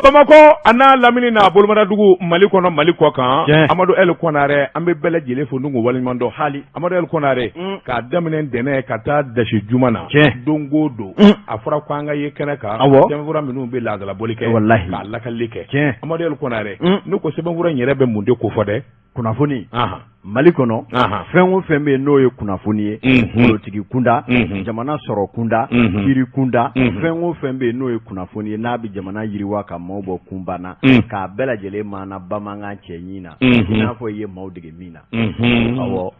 Bamakɔ a n'a lamini n'a bolomadadugu Mali kɔnɔ Mali kɔ kan Amadu El Konare an bɛ bɛɛ lajɛlen fo n'u waleɲuman dɔn hali Amadu El Konare k'a daminɛ ntɛnɛn ka taa dasi juma na don o don a fɔra ko an ka ye kɛnɛ kan sɛbɛnfura minnu bɛ laadalabɔli kɛ walahi k'a lakali kɛ Amadu El Konare ne ko sɛbɛnfura in yɛrɛ bɛ mun de kofɔ dɛ kunnafoni Mali kɔnɔ fɛn o fɛn bɛ yen n'o ye kunnafoni ye politiki kunda jamana sɔrɔ kunda kiri kunda fɛn o fɛn bɛ yen n'o ye kunnafoni ye n'a bɛ jamana yiriwa ka maaw bɔ kunba na k'a bɛɛ lajɛlen maana bamanankan cɛɲi na i n'a fɔ i ye maaw dege min na awɔ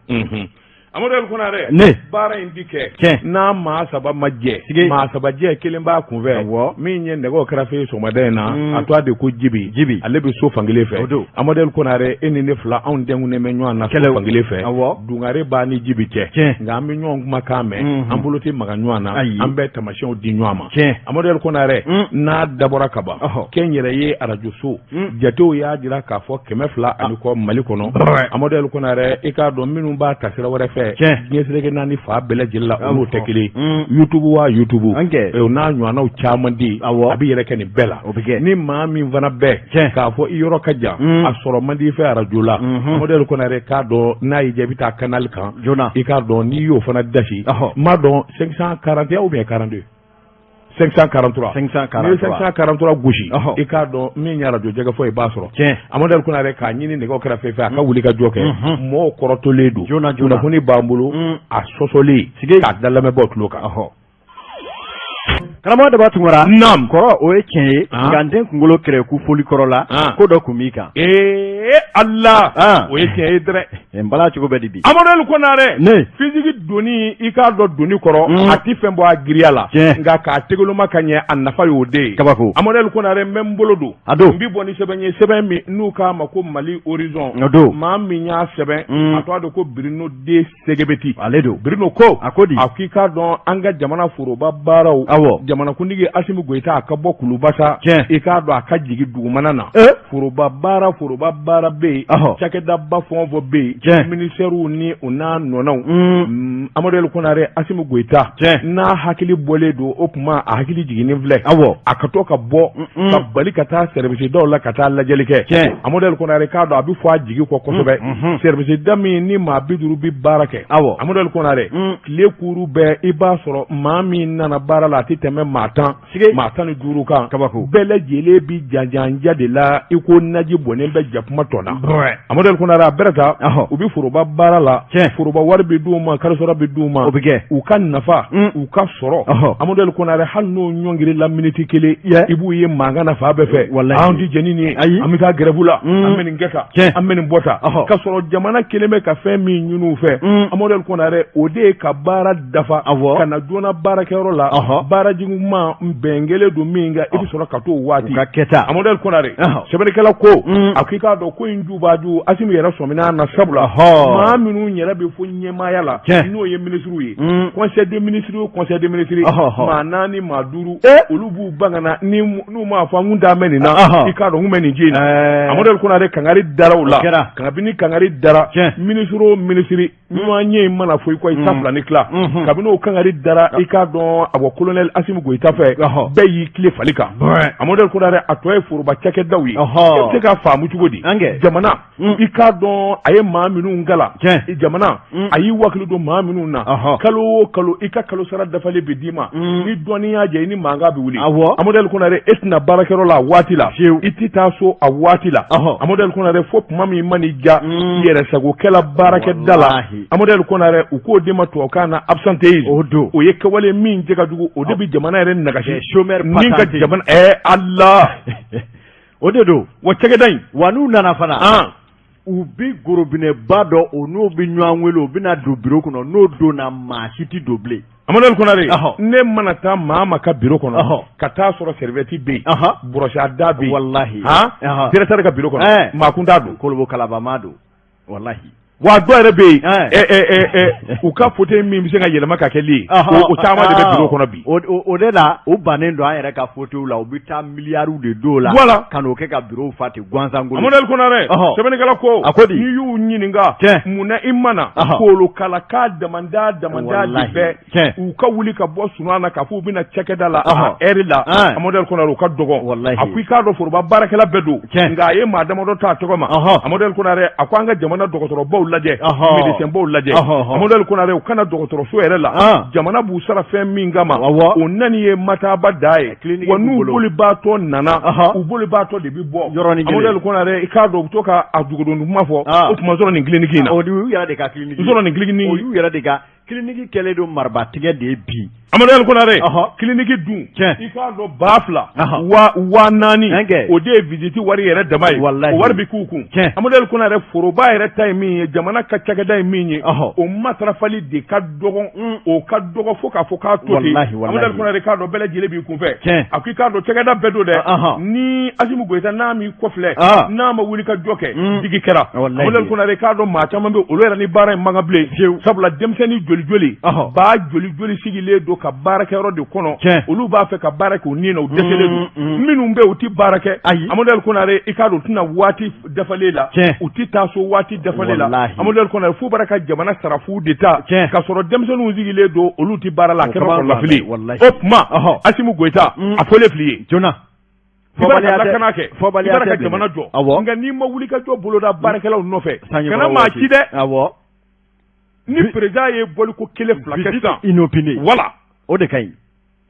Amadu El Konare ne baara in bi kɛ tiɲɛ n'a maa saba ma jɛ sigi maa saba jɛ kelen b'a kunfɛ awɔ min ye nɛgɛw kɛrɛfɛ ye sɔgɔmada in na a tɔgɔ de ko Jibi Jibi ale bɛ so fankelen fɛ o don Amadu El Konare e ni ne fila anw dɛnkunnen bɛ ɲɔgɔn na kɛlɛ fankelen fɛ awɔ dungare b'an ni Jibi cɛ tiɲɛ nka an bɛ ɲɔgɔn kumakan mɛn an bolo tɛ maga ɲɔgɔn na ayi an bɛ tamasiyɛnw di ɲɔgɔn ma tiɲɛ Amadu El Konare n'a dabɔra ka ban kɛnyɛrɛye arajoso jatew y'a jira k'a fɔ 200 ani kɔ Mali kɔnɔ Amadu El Konare i k'a dɔn minnu b'a ta sira wɛrɛ fɛ diɲɛ seleke naani fan bɛɛ lajɛlen la olu tɛ kelen YouTube wa YouTube o n'a ɲɔgɔnnaw caman di a bɛ yɛrɛ kɛ nin bɛɛ la ni maa min fana bɛɛ k'a fɔ i yɔrɔ ka jan a sɔrɔ man di i fɛ arajo la Amadu El Konare k'a dɔn n'a y'i diya i bɛ taa canal kan joona i k'a dɔn n'i y'o fana dasi n m'a dɔn 541 ou bien 42 543 543 n'i ye 543 gosi i k'a dɔn min ye arajo jɛgɛfɔ i b'a sɔrɔ tiɲɛ Amadu El Konare k'a ɲini nɛgɛw kɛrɛfɛ fɛ a ka wuli ka jɔ kɛ mɔgɔw kɔrɔtɔlen don joona joona kunnafoni b'an bolo a sɔsɔlen k'a da lamɛnbaaw tulo kan karamɔgɔ Daba Tunkara naam kɔrɔ o ye tiɲɛ ye nka n den kunkolo kɛrɛku foli kɔrɔ la ko dɔ tun b'i kan ee Allah o ye tiɲɛ ye dɛrɛ n bala cogo bɛ di bi Amadu El Konare ne physique doni i k'a dɔn doni kɔrɔ a ti fɛn bɔ a giriya la nka k'a tegoloma ka ɲɛ a nafa y'o de ye kabako Amadu El Konare n bɛ n bolo don a don n bi bɔ ni sɛbɛn ye sɛbɛn min n'u k'a ma ko Mali Horizon don maa min y'a sɛbɛn a tɔgɔ de ko Bruno de Segebeti ale don Bruno ko a ko di a k'i k'a dɔn an ka jamana foroba baaraw awɔ jamanakuntigi Asimi Goyita a ka bɔ kuluba sa tiɲɛ i k'a dɔn a ka jigin dugumana na foroba baara foroba baara bɛ yen cakɛdaba fɛn o fɛn bɛ yen tiɲɛ minisɛriw ni u n'a nɔnaw Amadu El Konare Asimi Goyita tiɲɛ n'a hakili bɔlen don o tuma a hakili jiginnen filɛ awɔ a ka to ka bɔ ka bali ka taa service daw la ka taa lajɛli kɛ tiɲɛ Amadu El Konare k'a dɔn a bɛ fɔ a jigi kɔ kosɛbɛ service da min ni maa 50 bɛ baara kɛ awɔ Amadu El Konare tile kuuru bɛɛ i b'a sɔrɔ maa min nana baara la a tɛ tɛmɛ maa 10 maa 15 kan kabako bɛɛ lajɛlen bi janjanja de la i ko naji bɔnnen bɛ jakuma tɔ na Amadu El Konare a bɛrɛ ta u bɛ foroba baara la foroba wari bɛ d'u ma karisɔrɔ bɛ d'u ma o bɛ kɛ u ka nafa u ka sɔrɔ Amadu El Konare hali n'o ɲɔngiri la miniti kelen i b'u ye mankan na fan bɛɛ fɛ anw tɛ jɛn ni nin ye ayi an bɛ taa grève la an bɛ nin kɛ tan an bɛ nin bɔ tan k'a sɔrɔ jamana kelen bɛ ka fɛn min ɲini u fɛ Amadu El Konare o de ye ka baara dafa ka na joona baarakɛyɔrɔ la baarajigin bɛn kelen don min kan i bɛ sɔrɔ ka t'o waati ka kɛta Amadu El Konare sɛbɛnnikɛla ko a k'i k'a dɔn ko in jubaju Asimi yɛrɛ sɔmina na sabula maa minnu yɛrɛ bɛ fo ɲɛmaaya la n'o ye minisiriw ye conseil des ministres o conseil des ministres maa naani maa duuru olu b'u ban ka na n'u m'a fɔ an kun t'an bɛ nin na i k'a dɔn kun bɛ nin ci in na Amadu El Konare kangari dara u la kabini kangari dara minisiri o minisiri ɲɔgɔn ye mana fɔ i kɔ i ta fila ni tila kabini o kangari dara i k'a dɔn a bɔ colonel Asimi Goyita fɛ bɛɛ y'i tile fali kan Amadu El Konare a tɔ ye foroba cakɛdaw ye e bɛ se k'a faamu cogo di jamana i k'a dɔn a ye maa minnu kalan jamana a y'i wakili don maa minnu na kalo o kalo i ka kalo sara dafalen bɛ d'i ma ni dɔnniya jɛ i ni mankan bɛ wuli Amadu El Konare e tɛ na baarakɛyɔrɔ la a waati la i tɛ taa so a waati la Amadu El Konare fo tuma min man'i diya yɛrɛsagokɛla baarakɛda la Amadu El Konare u k'o de ma tubabukan na absentéisme o don o ye kɛwale min cɛ ka jugu o de bɛ jamana yɛrɛ nagasi chômeur ni ka jamana Ala o de don wa cakɛda in wa n'u nana fana u bi gorobinɛba dɔ o n'o bɛ ɲɔgɔn wele u bɛna don biro kɔnɔ n'o donna maa si tɛ don bilen Amadu El Konare ne mana taa maa ma ka biro kɔnɔ ka taa sɔrɔ serviette bɛ yen brosse à dents bɛ yen walahi directeur ka biro kɔnɔ maa kun t'a don kolobo kalabama don walahi. Wa dɔw yɛrɛ bɛ yen, u ka fauteuil min bɛ se ka yɛlɛma ka kɛ lit ye, o caman de bɛ bureau kɔnɔ bi. O de la u bannen don an yɛrɛ ka fauteuil la, u bɛ taa miliyariw de don o la. Voilà. Ka n'o kɛ ka bureau fa ten gansan. Amadu El Konare, sɛbɛnnikɛla ko, a ko di? N'i y'u ɲininka mun na i ma na, Kolokalaka damanda damanda de bɛɛ u ka wuli ka bɔ sunɔgɔ na k'a fɔ u bɛna cakɛda la a heure la, Amadu El Konare, u ka dɔgɔn. A ko i k'a dɔn foroba baarakɛla bɛɛ don, nka a ye maa damadɔ ta a tɔgɔ ma. Amadu El Konare, a ko an ka jamana dɔgɔtɔrɔbaw lajɛ, médecinbaw lajɛ, Amadu El Konare, u ka na dɔgɔtɔrɔso yɛrɛ la, jamana b'u sara fɛn min kama, o nani ye mataba da ye. Wa n'u bolibaatɔ nana, u bolibaatɔ de bɛ bɔ. Amadu El Konare, i k'a dɔn u bɛ to ka a dogodon kuma fɔ, o tuma sɔrɔ nin clinique in na. O y'u yɛrɛ de ka clinique. Sɔrɔ nin clinique. O y'u yɛrɛ de ka clinique kɛlen don maribatigɛ de ye bi. Amadu El Konare, clinique dun, i k'a dɔn 2000, 4000, o de ye visite wari yɛrɛ dama ye, o wari bɛ k'u kun. Amadu El Konare, foroba yɛrɛ ta ye min ye, jamana ka cakɛda ye min ye, o matarafali de ka dɔgɔn, o ka dɔgɔ fo k'a fɔ k'a to ten. Amadu El Konare, k'a dɔn bɛɛ lajɛlen b'i kunfɛ. A ko i k'a dɔn cakɛda bɛɛ don dɛ, ni Asimi Goyita n'a m'i kɔfilɛ, n'a ma wuli ka jɔ kɛ, digi kɛra. Amadu El Konare, k'a dɔn maa caman bɛ olu yɛrɛ ni baara in man kan bilen, sabula denmisɛnnin joli joli, ba joli joli sigilen don ka baarakɛyɔrɔ de kɔnɔ, olu b'a fɛ ka baara kɛ u ni na, u dɛsɛlen don. Minnu bɛ u tɛ baara kɛ, Amadu El Konare, i k'a dɔn u tɛna waati dafalen la, u tɛ taa so waati dafalen la. Amadu El Konare, f'u bara ka jamana sarafu de ta, k'a sɔrɔ denmisɛnninw sigilen don, olu tɛ baara la, a kɛra kɔnɔnafili. O tuma Asimi Goyita, a fɔlen filɛ ye joona. I b'a ka lakana kɛ, i b'a ka jamana jɔ, nka n'i ma wuli ka jɔ boloda baarakɛlaw nɔfɛ, kana maa ci dɛ. Ni président ye bɔliko kelen fila kɛ sisan, inopinée, voilà, o de ka ɲi.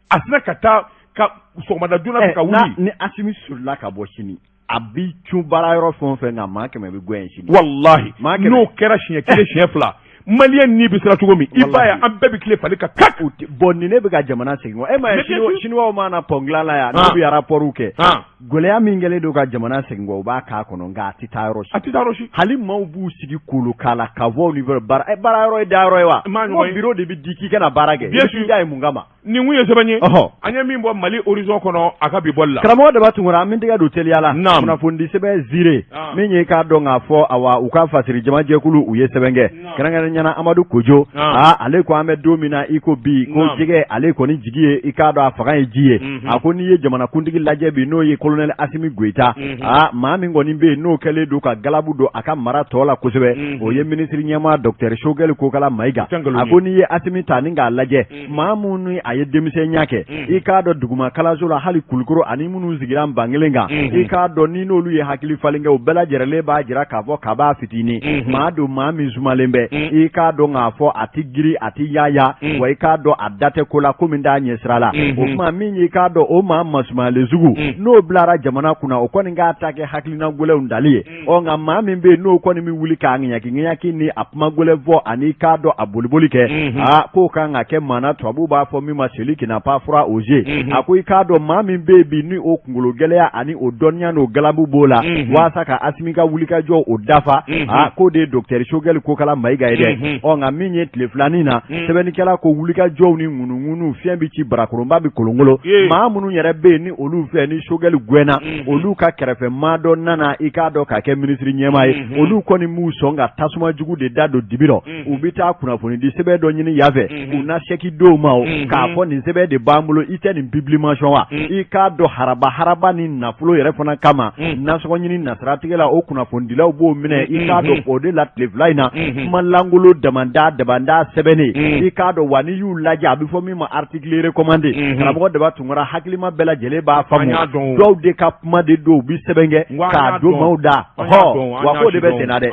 A sina ka taa ka sɔgɔmada joona fɛ ka wuli. Ni Asimi solila ka bɔ sini, a bi cun baara yɔrɔ fɛn o fɛn kan, maa 100 bɛ gɛn yen sini. Walahi, n'o kɛra siɲɛ kelen, siɲɛ fila, maliyɛn ni bɛ siran cogo min, i b'a ye an bɛɛ bɛ tile fali ka kak. Bon, nin ne bɛ ka jamana segin kɔ. E ma ye, Chinois mana pont dilan la yan, n'u bɛ rapport kɛ, gɛlɛya min kɛlen don ka jamana segin kɔ, u b'a k'a kɔnɔ, nka a tɛ taa yɔrɔ si. A tɛ taa yɔrɔ si. Hali maaw b'u sigi Kolokala ka fɔ ni baara baara yɔrɔ ye dayɔrɔ ye wa? Ko bureau de bɛ di k'i ka na baara kɛ. Bien sûr. I da ye mun kama? Nin kun ye sɛbɛn ye, an ye min bɔ Mali Horizon kɔnɔ a ka bi bɔli la. Karamɔgɔ Daba Tunkara, an bɛ tɛgɛ don teliya la. Kunnafonidi sɛbɛn Ziire, min ye k'a dɔn k'a fɔ, awa, u ka fasiri jamajɛkulu, u ye sɛbɛn kɛ kɛrɛnkɛrɛnnenya la Amadu Kojo. Aa, ale ko an bɛ don min na i ko bi, ko jɛgɛ ale kɔni jigi ye, i k'a dɔn a fanga ye ji ye. A ko n'i ye jamanakuntigi lajɛ bi, n'o ye colonel Asimi Goyita, aa, maa min kɔni bɛ yen n'o kɛlen don ka galabu don a ka mara tɔ la kosɛbɛ, o ye minisiri ɲɛmaa docteur Choguel Kokala Mayiga. A ko n'i ye Asimi ta ni k'a lajɛ, maa minnu a ye denmisɛnya kɛ, i k'a dɔn duguma kalanso la, hali Kulukoro ani minnu sigira Bankelen kan, i k'a dɔn ni n'olu ye hakili falen kɛ, u bɛɛ lajɛlen b'a jira k'a fɔ kab'a fitinin maa don, maa min sumalen bɛ, i k'a dɔn k'a fɔ a tɛ girin, a tɛ yaaya, wa i k'a dɔn a da tɛ ko la ko min t'a ɲɛ sira la. O tuma min ye, i k'a dɔn o maa masumalen sugu n'o bilara jamana kunna, o kɔni k'a ta kɛ hakilina gɛlɛnw dali ye. Ɔ, nka maa min bɛ yen n'o kɔni bɛ wuli k'a ŋaɲaki ŋaɲaki ni a kuma gɛlɛn fɔ ani k'a dɔn a boliboli kɛ, aa, k'o kan ka kɛ maa na, tubabu b'a fɔ min ma celui qui n'a pas froid aux yeux. A ko i k'a dɔn maa min bɛ yen bi ni o kunkolo gɛlɛya ani o dɔnniya n'o galabu b'o la waasa ka Asimi ka wulikajɔ o dafa, aa, k'o de ye docteur Choguel Kokala Mayiga ye dɛ. Ɔ, nka min ye tile filanin na, sɛbɛnnikɛla ko wulikajɔw ni ŋunuŋunu fiɲɛ bɛ ci, barakoronba bɛ kolonkolon, maa minnu yɛrɛ bɛ yen ni olu fɛ ni Choguel gɛnna, olu ka kɛrɛfɛ maa dɔ nana, i k'a dɔn k'a kɛ minisiri ɲɛmaa ye, olu kɔni m'u sɔn ka tasuma jugu de da don dibi rɔ. U bɛ taa kunnafonidi sɛbɛn dɔ ɲini yan fɛ, u na sɛki dɔw ma o k'a fɔ nin sɛbɛn de b'an bolo, i tɛ nin publication wa? I k'a dɔn haraba haraba ni nafolo yɛrɛ fana kama, nasɔngɔ ɲini nasiratigɛ la, o kunnafonidilaw b'o minɛ. I k'a dɔn o de la tile fila in na, kuma lankolon damanda dabanda sɛbɛnnen, i k'a dɔn wa n'i y'u lajɛ, a bɛ fɔ min ma article recommandé. Karamɔgɔ Daba Tunkara, hakilima bɛɛ lajɛlen b'a faamu, dɔw de ka kuma de don, u bɛ sɛbɛn kɛ k'a don maaw da, wa k'o de bɛ senna dɛ.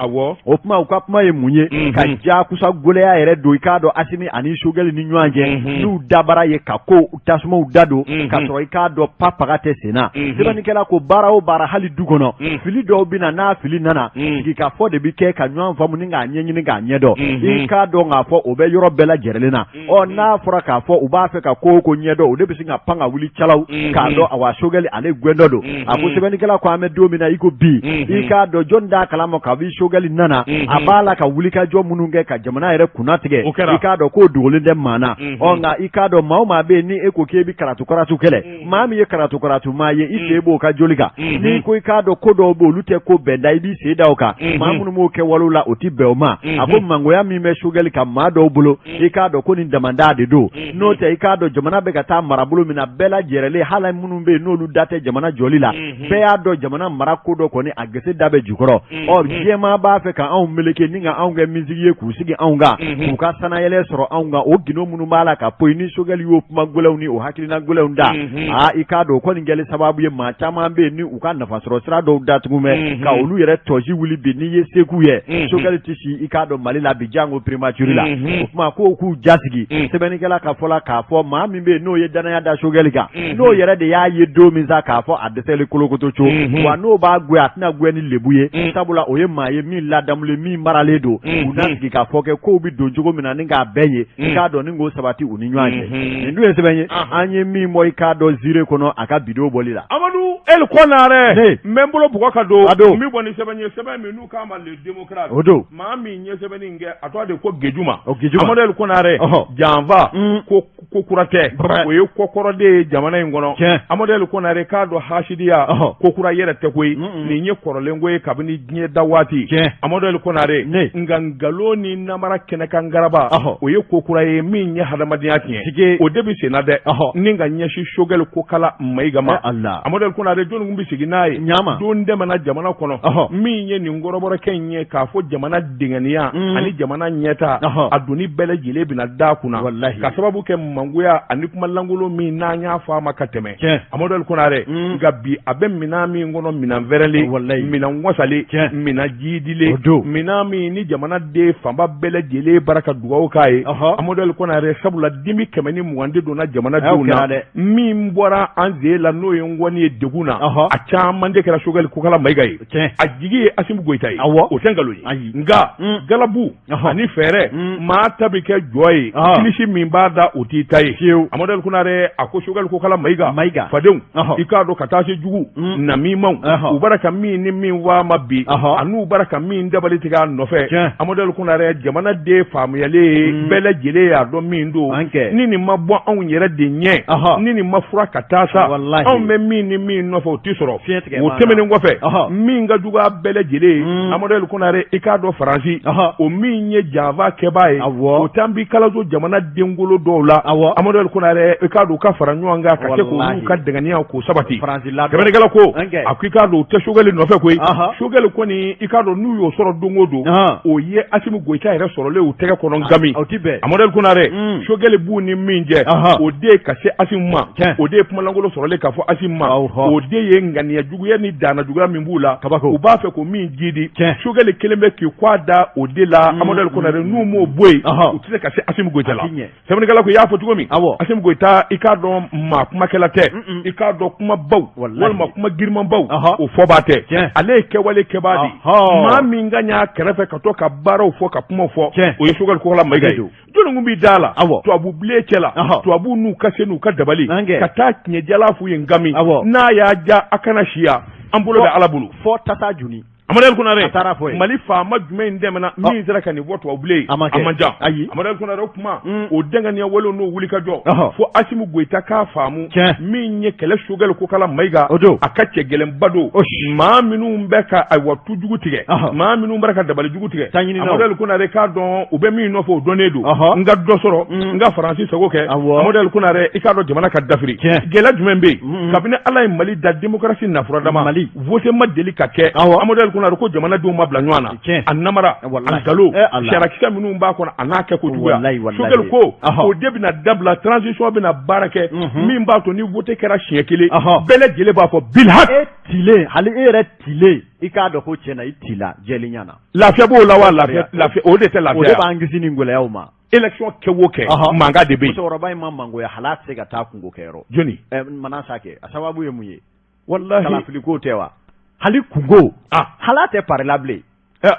O tuma u ka kuma ye mun ye? Ka jakusa gɛlɛya yɛrɛ don, i k'a dɔn Asimi ani Choguel ni ɲɔgɔn cɛ, n'u dabara ye ka ko tasumaw da don, ka sɔrɔ i k'a dɔn pa paga tɛ senna. Sɛbɛnnikɛla ko baara o baara, hali du kɔnɔ, fili dɔw bɛ na, n'a fili nana, sigikafɔ de bɛ kɛ ka ɲɔgɔn faamu ni k'a ɲɛɲini k'a ɲɛdɔn. I k'a dɔn k'a fɔ o bɛ yɔrɔ bɛɛ lajɛlen na. Ɔ, n'a fɔra k'a fɔ u b'a fɛ ka ko o ko ɲɛdɔn, o de bɛ sin ka pan ka wuli calaw k'a dɔn awa Sogɛli ale gwɛndɔ don. A ko sɛbɛnnikɛla ko an bɛ don min na i ko bi, i k'a dɔn jɔn d'a kalama kabi Sogɛli nana, a b'a la ka wulikajɔ minnu kɛ ka jamana yɛrɛ kunnatigɛ, i k'a dɔn k'o dogolen tɛ maa na. Ɔ, nka i k'a dɔn maa o maa bɛ yen ni e ko k'e bɛ karatu karatu kɛlɛ, maa min ye karatu karatu maa ye, i sen b'o ka joli kan. N'i ko i k'a dɔn ko dɔw bɛ olu tɛ ko bɛnda, i b'i sen da o kan. Maa minnu b'o kɛ walew la, o tɛ bɛn o ma. A ko mangoya min bɛ Sogɛli kan maa dɔw bolo, i k'a dɔn ko nin damanda de don. N'o tɛ, i k'a dɔn jamana bɛ ka taa marabolo min na, bɛɛ lajɛrɛlen, hali minnu bɛ yen n'olu da tɛ jamana jɔli la, bɛɛ y'a dɔn jamana mara ko dɔ kɔni a gese da bɛ jukɔrɔ. Ɔ, diɲɛmaa b'a fɛ ka anw meleke ni ka anw kɛ misigi ye k'u sigi anw kan, k'u ka sanayɛlɛ sɔrɔ anw kan. O gindo minnu b'a la ka poyi ni Sogɛli y'o kuma gɛlɛnw ni o hakilina gɛlɛnw da, aa, i k'a dɔn o kɔni kɛli sababu ye maa caman bɛ yen ni u ka nafasɔrɔ sira dɔw datugu bɛ ka olu yɛrɛ tɔsi wuli bi. N'i ye segu ye, Sogɛli tɛ si i k'a dɔn Mali la bi, jango primature la. O tuma ko k'u jasigi. Sɛbɛnnikɛla ka fɔ la k'a fɔ maa min bɛ yen n'o ye danaya da Sogɛli kan, n'o yɛrɛ de y'a ye don min sa k'a fɔ a dɛsɛli kolokoto co wa, n'o b'a gwɛn, a tɛna gwɛn ni lebu ye, sabula o ye maa ye min ladamulen, min maralen don. U na sigi ka fɔ kɛ kow bɛ don cogo min na ni k'a bɛn ye, i k'a dɔn ni k'o sabati u ni ɲɔgɔn cɛ. Nin dun ye sɛbɛn ye an ye min bɔ i k'a dɔn Ziire kɔnɔ a ka bidon bɔli la. Amadu El Konare, n bɛ n bolo bugɔ ka don, n bɛ bɔ ni sɛbɛn ye, sɛbɛn min n'u k'a ma Le Démocrate. O don. Maa min ye sɛbɛnni in kɛ, a tɔgɔ de ko Gejuma. O Gejuma. Amadu El Konare, janfa ko ko kura tɛ, o ye kɔkɔrɔden ye jamana in kɔnɔ. Amadu El Konare k'a dɔn hasidiya ko kura yɛrɛ tɛ koyi, nin ye kɔrɔlen ko ye kabini diɲɛ da waati. Amadu El Konare, nka nkalon ni namara kɛnɛkan garaba, o ye ko kura ye min ye hadamadenya tiɲɛ, o de bɛ senna dɛ ni ka ɲɛsin Sogɛli Kokala Mayiga ma. Amadu El Konare, jɔnni tun bɛ sigi n'a ye don tɛmɛna jamana kɔnɔ min ye nin kɔrɔbɔrɔkɛ in ye k'a fɔ jamana dɛngɛniya ani jamana ɲɛta a doni bɛɛ lajɛlen bɛna da kunna ka sababu kɛ mangoya ani kuma lankolon min n'an y'a fɔ a ma ka tɛmɛ. Amadu El Konare, nka bi a bɛ minɛn min kɔnɔ, minɛn fɛrɛlen, minɛn wasalen, minɛn jiidilen, minɛn min ni jamana den fanba bɛɛ lajɛlen bara ka dugawu k'a ye. Amadu El Konare, sabula dimi 120 de donna jamanadenw na min bɔra an sen la, n'o ye ngɔni ye degun na, a caman de kɛra Sogɛli Kokala Mayiga ye. A jigi ye Asimi Goyita ye, o tɛ nkalon ye. Nka galabu ani fɛɛrɛ, maa ta bɛ kɛ jɔ ye, kilisi min b'a da o t'i ta ye. Amadu El Konare, a ko Sogɛli Kokala Mayiga fadenw, i k'a dɔn ka taa se jugu namimaw, u bara ka min ni min fɔ a ma bi, an'u bara ka min dabali tigɛ a nɔfɛ. Amadu El Konare, jamanaden faamuyalen bɛɛ lajɛlen y'a dɔn min don, ni nin ma bɔ anw yɛrɛ de ɲɛ, ni nin ma fura ka taa sa, anw bɛ min ni min nɔfɛ, o tɛ sɔrɔ. O tɛmɛnen kɔfɛ, min ka jugu a bɛɛ lajɛlen ye, Amadu El Konare, i k'a dɔn Faransi, o min ye janfa kɛbaa ye, o t'an bi kalaso jamana denkolo dɔw la. Amadu El Konare, i k'a dɔn u ka fara ɲɔgɔn kan ka se k'olu ka dɛngɛniya k'o sabati. Sɛbɛnnikɛla ko a ko i k'a dɔn u tɛ Sogɛli nɔfɛ koyi. Sogɛli kɔni, i k'a dɔn n'u y'o sɔrɔ don o don, o ye Asimi Goyita yɛrɛ sɔrɔlen u tɛgɛ kɔnɔ ngami. Amadu El Konare, Sogɛli b'u ni min cɛ, o de ye ka se Asimi ma, o de ye kumalankolon sɔrɔlen k'a fɔ Asimi ma, o de ye ŋaniya juguya ni danna juguya min b'u la, u b'a fɛ k'o min jidi. Sogɛli kelen bɛ k'i kɔ da o de la. Amadu El Konare, n'u m'o bɔ yen, u tɛ se ka se Asimi Goyita la. Sɛbɛnnikɛla ko i y'a fɔ cogo min, Asimi Goyita, i k'a dɔn maa kumakɛla tɛ, i k'a dɔn kumabaw walima kuma girimanbaw o fɔbaa tɛ, ale ye kɛwale kɛbaa de. Maa min ka ɲ'a kɛrɛfɛ ka to ka baaraw fɔ ka kumaw fɔ, o ye Sogɛli Kokala Mayiga ye. Jɔnni kun b'i da la tubabu bilen cɛ la, tubabu n'u ka se n'u ka dabali ka taa tiɲɛjala f'u ye ngami, n'a y'a ja a kana siya, an bolo bɛ Ala bolo. Fɔ tata juni. Amadu El Konare, Mali faama jumɛn in tɛmɛna min sera ka nin fɔ tubabu bilen ye? A man ca. Ayi. Amadu El Konare, o kuma o dɛngɛniya walew n'o wulikajɔ, fo Asimi Goyita k'a faamu min ye kɛlɛ Sogɛli Kokala Mayiga, a ka cɛ gɛlɛnba don. Maa minnu bɛ ka ayiwa tujugu tigɛ, maa minnu bɛ ka dabali jugu tigɛ, Amadu El Konare k'a dɔn u bɛ min nɔfɛ, o dɔnnen don. N ka dɔ sɔrɔ, n ka Faransi sago kɛ. Amadu El Konare, i k'a dɔn jamana ka dafiri gɛlɛya jumɛn bɛ yen? Kabini Ala ye Mali da, démocratie nafura dama, vote ma deli ka kɛ, Amadu El Konare, ko jamanadenw ma bila ɲɔgɔn na, a namara, a nkalon, sariyakisɛ minnu b'a kɔnɔ, a n'a kɛ ko juguya. Sogɛli ko o de bɛna dabila, transition bɛna baara kɛ min b'a to ni vote kɛra siɲɛ kelen, bɛɛ lajɛlen b'a fɔ bilhak. E tilen, hali e yɛrɛ tilen, i k'a dɔn ko tiɲɛ na i tila jɛlenya na. Lafiya b'o la wa? Lafiya, o de tɛ lafiya, o de b'an kisi ni gɛlɛyaw ma. Élection kɛ o kɛ, mankan de bɛ yen. Musokɔrɔba in ma mangoya, hali a tɛ se ka taa kunko kɛyɔrɔ. Jɔni? Manasa kɛ, a sababu ye mun ye? Walahi. Kalafili ko tɛ wa? Hali kunko. Hali a tɛ pari la bilen.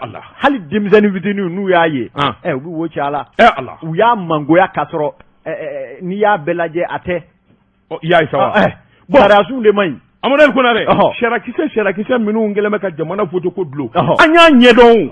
Ala, hali denmisɛnnin fitininw n'u y'a ye, u bɛ wo ci a la. Ala, u y'a mangoya k'a sɔrɔ n'i y'a bɛɛ lajɛ, a tɛ. I y'a ye sa wa? Bon, sariyasun de man ɲi. Amadu Konare, sariyakisɛ minnu kɛlen bɛ ka jamana foto ko dulon, an y'a ɲɛdɔn.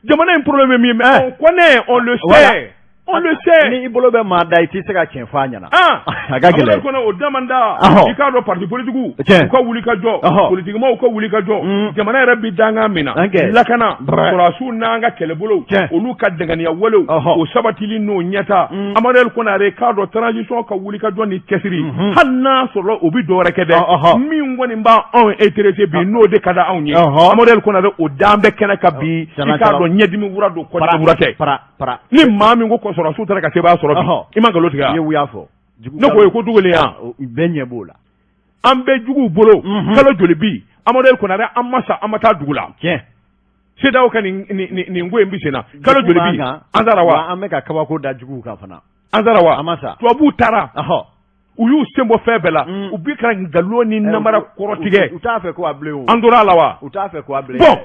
Jamana in problème ye min ye, on connaît, on le sait. On le sait. Ni i bolo bɛ maa da, i tɛ se ka tiɲɛ fɔ a ɲɛna. A ka gɛlɛn. Amadu o damanda. I k'a dɔn, parti politique u ka wuli ka jɔ, politikimaw ka wuli ka jɔ. Jamana yɛrɛ bɛ dankan min na, lakana, sɔrɔdasiw n'an ka kɛlɛbolow, olu ka danganiya walew, o sabatili n'o ɲɛta. Amadu Konare, k'a dɔn, transition ka wuli ka jɔ ni cɛsiri, hali n'a sɔrɔ o bɛ dɔwɛrɛ kɛ dɛ, min kɔni b'anw intéressé bi, n'o de ka di anw ye. Amadu Konare, o dan bɛ kɛnɛ kan bi. I k'a dɔn, ɲɛdimi wura don, kɔdimi wura tɛ. Ni maa min ko sɔrɔdasiw taara ka sebaaya sɔrɔ bi, i ma nkalon tigɛ wa? I ye wuya fɔ. Ne ko ye ko dugu yan. Bɛɛ ɲɛ b'o la. An bɛ juguw bolo kalo joli bi, Amadu Konare, an ma sa, an ma taa dugu la. Tiɲɛ. CEDEAO ka nin ko in bɛ sen na kalo joli bi, an sara wa? An bɛ ka kabako da juguw kan fana. An sara wa? An ma sa. Tubabuw taara. U y'u sen bɔ fɛn bɛɛ la. U bi ka nkalon ni namara kɔrɔtigɛ. U t'a fɛ ko a bilen o. An tora a la wa? U t'a fɛ ko a bilen. Bon,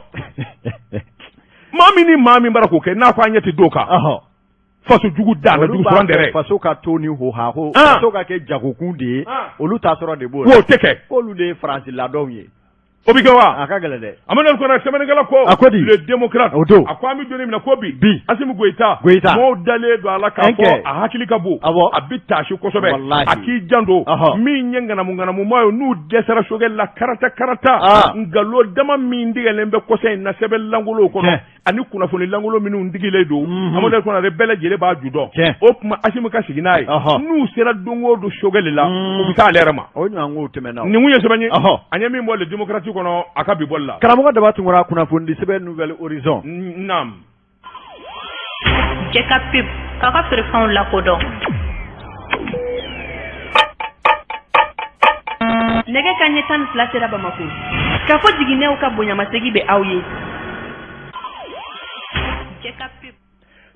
maa min ni maa min bara k'o kɛ, n'a ko an ɲɛ tɛ dɔw kan. Faso jugu da la, jugu sɔrɔ dɛrɛ. Faso ka to ni hoha ho. Faso ka kɛ jagokun de ye. Olu ta sɔrɔ de b'o la. O tɛ kɛ. K'olu de ye Faransi ladɔnw ye. O bɛ kɛ wa? A ka gɛlɛn dɛ. Amadu Konare, sɛbɛnnikɛla ko. A ko di? Le Démocrate. O don. A ko an bɛ don min na ko bi. Bi. Asimi Goyita. Goyita. Mɔgɔw dalen don a la k'a fɔ a hakili ka bon. Awɔ. A bɛ taasi kosɛbɛ. Walahi. A k'i janto. Min ye ŋanamu ŋanamumaa ye, n'u dɛsɛra Choguel la karata karata. Nkalon dama min tigɛlen bɛ kɔsa in na sɛbɛn lankolow kɔnɔ. Ani kunnafoni lankolon minnu digilen don, Amadu Konare, bɛɛ lajɛlen b'a ju dɔn. O tuma Asimi ka sigi n'a ye, n'u sera don o don Choguel la, u bɛ taa ale yɛrɛ ma. O ɲɔgɔn kow tɛmɛna. Nin kun ye sɛbɛn ye, an ye min bɔ Le Démocrate kɔnɔ a ka bi bɔli la. Karamɔgɔ Daba Tunkara, kunnafonidi sɛbɛn Nouvel Horizon. Naam. Jɛ ka pub k'a ka feerefɛnw lakodɔn. Nɛgɛ kanɲɛ 12 sera Bamakɔ. K'a fɔ jiginɛw ka bonyamasegin bɛ aw ye.